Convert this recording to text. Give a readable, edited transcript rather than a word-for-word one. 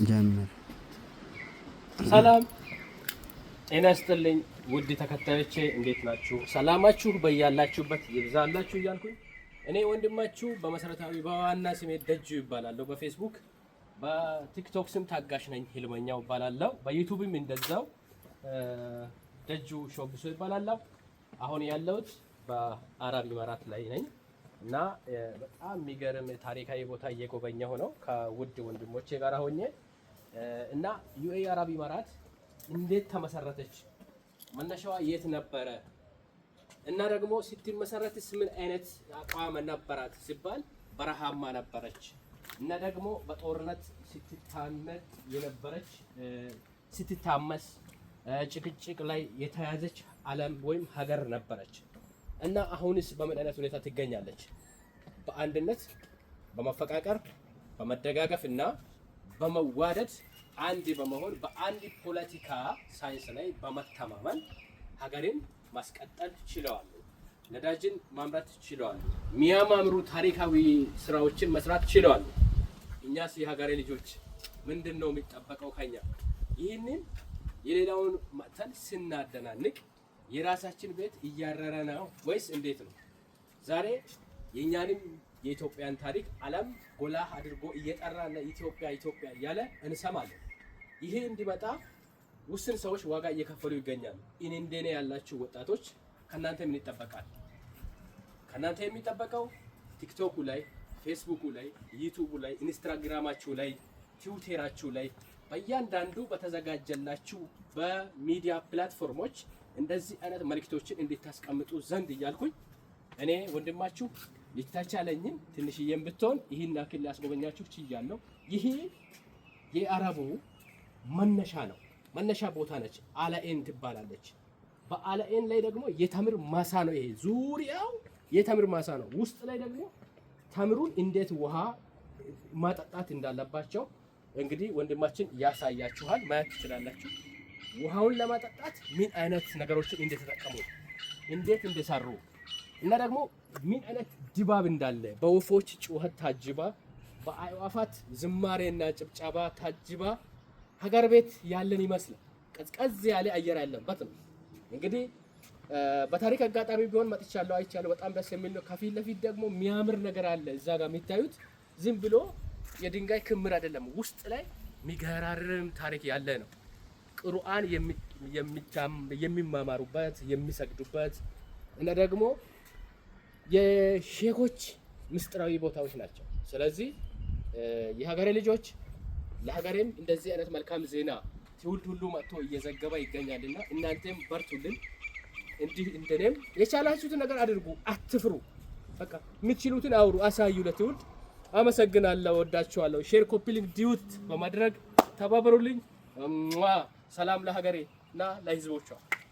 ጀምር። ሰላም ጤና ይስጥልኝ ውድ ተከታዮቼ፣ እንዴት ናችሁ? ሰላማችሁ በያላችሁበት ይብዛላችሁ እያልኩኝ እኔ ወንድማችሁ በመሰረታዊ በዋና ስሜ ደጁ ይባላለሁ። በፌስቡክ፣ በቲክቶክ ስም ታጋሽ ነኝ ህልመኛው እባላለሁ። በዩቱብም እንደዛው ደጁ ሾብሶ ይባላለሁ። አሁን ያለሁት በአረብ ኢማራት ላይ ነኝ እና በጣም የሚገርም ታሪካዊ ቦታ እየጎበኘሁ ነው ከውድ ወንድሞቼ ጋር ሆኜ። እና ዩኤኢ አረብ ኢማራት እንዴት ተመሰረተች? መነሻዋ የት ነበረ? እና ደግሞ ስትመሰረትስ ምን አይነት አቋም ነበራት ሲባል በረሃማ ነበረች። እና ደግሞ በጦርነት ስትታነቅ የነበረች፣ ስትታመስ፣ ጭቅጭቅ ላይ የተያዘች ዓለም ወይም ሀገር ነበረች። እና አሁንስ በምን አይነት ሁኔታ ትገኛለች? በአንድነት፣ በመፈቃቀር፣ በመደጋገፍ እና በመዋደድ አንድ በመሆን፣ በአንድ ፖለቲካ ሳይንስ ላይ በመተማመን ሀገርን ማስቀጠል ችለዋል። ነዳጅን ማምረት ችለዋል። የሚያማምሩ ታሪካዊ ስራዎችን መስራት ችለዋል። እኛስ የሀገሬ ልጆች ምንድን ነው የሚጠበቀው ከኛ? ይህንን የሌላውን መጥተን ስናደናንቅ የራሳችን ቤት እያረረ ነው ወይስ እንዴት ነው? ዛሬ የእኛንም የኢትዮጵያን ታሪክ ዓለም ጎላ አድርጎ እየጠራና ኢትዮጵያ ኢትዮጵያ እያለ እንሰማለን። ይሄ እንዲመጣ ውስን ሰዎች ዋጋ እየከፈሉ ይገኛሉ። እኔ እንደኔ ያላችሁ ወጣቶች ከእናንተ ምን ይጠበቃል? ከእናንተ የሚጠበቀው ቲክቶኩ ላይ፣ ፌስቡኩ ላይ፣ ዩቱቡ ላይ፣ ኢንስታግራማችሁ ላይ፣ ትዊተራችሁ ላይ፣ በእያንዳንዱ በተዘጋጀላችሁ በሚዲያ platform ኦች እንደዚህ አይነት መልእክቶችን እንድታስቀምጡ ዘንድ እያልኩኝ እኔ ወንድማችሁ የተቻለኝን ትንሽዬም ብትሆን ይህን ያክል ሊያስጎበኛችሁ ችያለሁ። ይሄ የአረቡ መነሻ ነው። መነሻ ቦታ ነች። አልዐይን ትባላለች። በአልዐይን ላይ ደግሞ የተምር ማሳ ነው። ይሄ ዙሪያው የተምር ማሳ ነው። ውስጥ ላይ ደግሞ ተምሩን እንዴት ውሃ ማጠጣት እንዳለባቸው እንግዲህ ወንድማችን ያሳያችኋል። ማየት ትችላላችሁ። ውሃውን ለማጠጣት ምን አይነት ነገሮችን እንደተጠቀሙ፣ እንዴት እንደሰሩ እና ደግሞ ምን አይነት ድባብ እንዳለ፣ በወፎች ጩኸት ታጅባ፣ በአዕዋፋት ዝማሬና ጭብጨባ ታጅባ ሀገር ቤት ያለን ይመስላል። ቀዝቀዝ ያለ አየር ያለበት ነው። እንግዲህ በታሪክ አጋጣሚ ቢሆን መጥቻለሁ፣ አይቻለሁ። በጣም ደስ የሚል ነው። ከፊት ለፊት ደግሞ የሚያምር ነገር አለ። እዛ ጋር የሚታዩት ዝም ብሎ የድንጋይ ክምር አይደለም። ውስጥ ላይ የሚገራርም ታሪክ ያለ ነው። ቁርአን የሚማማሩበት፣ የሚሰግዱበት እና ደግሞ የሼኮች ምስጢራዊ ቦታዎች ናቸው። ስለዚህ የሀገሬ ልጆች፣ ለሀገሬም እንደዚህ አይነት መልካም ዜና ትውልድ ሁሉ መጥቶ እየዘገበ ይገኛልና እናንተም በርቱልን። እንዲህ እንደኔም የቻላችሁትን ነገር አድርጉ፣ አትፍሩ። በቃ የምትችሉትን አውሩ፣ አሳዩ ለትውልድ። አመሰግናለሁ፣ ወዳችኋለሁ። Share፣ copy link፣ duet በማድረግ ተባበሩልኝ። ሰላም ለሀገሬ እና ለህዝቦቿ።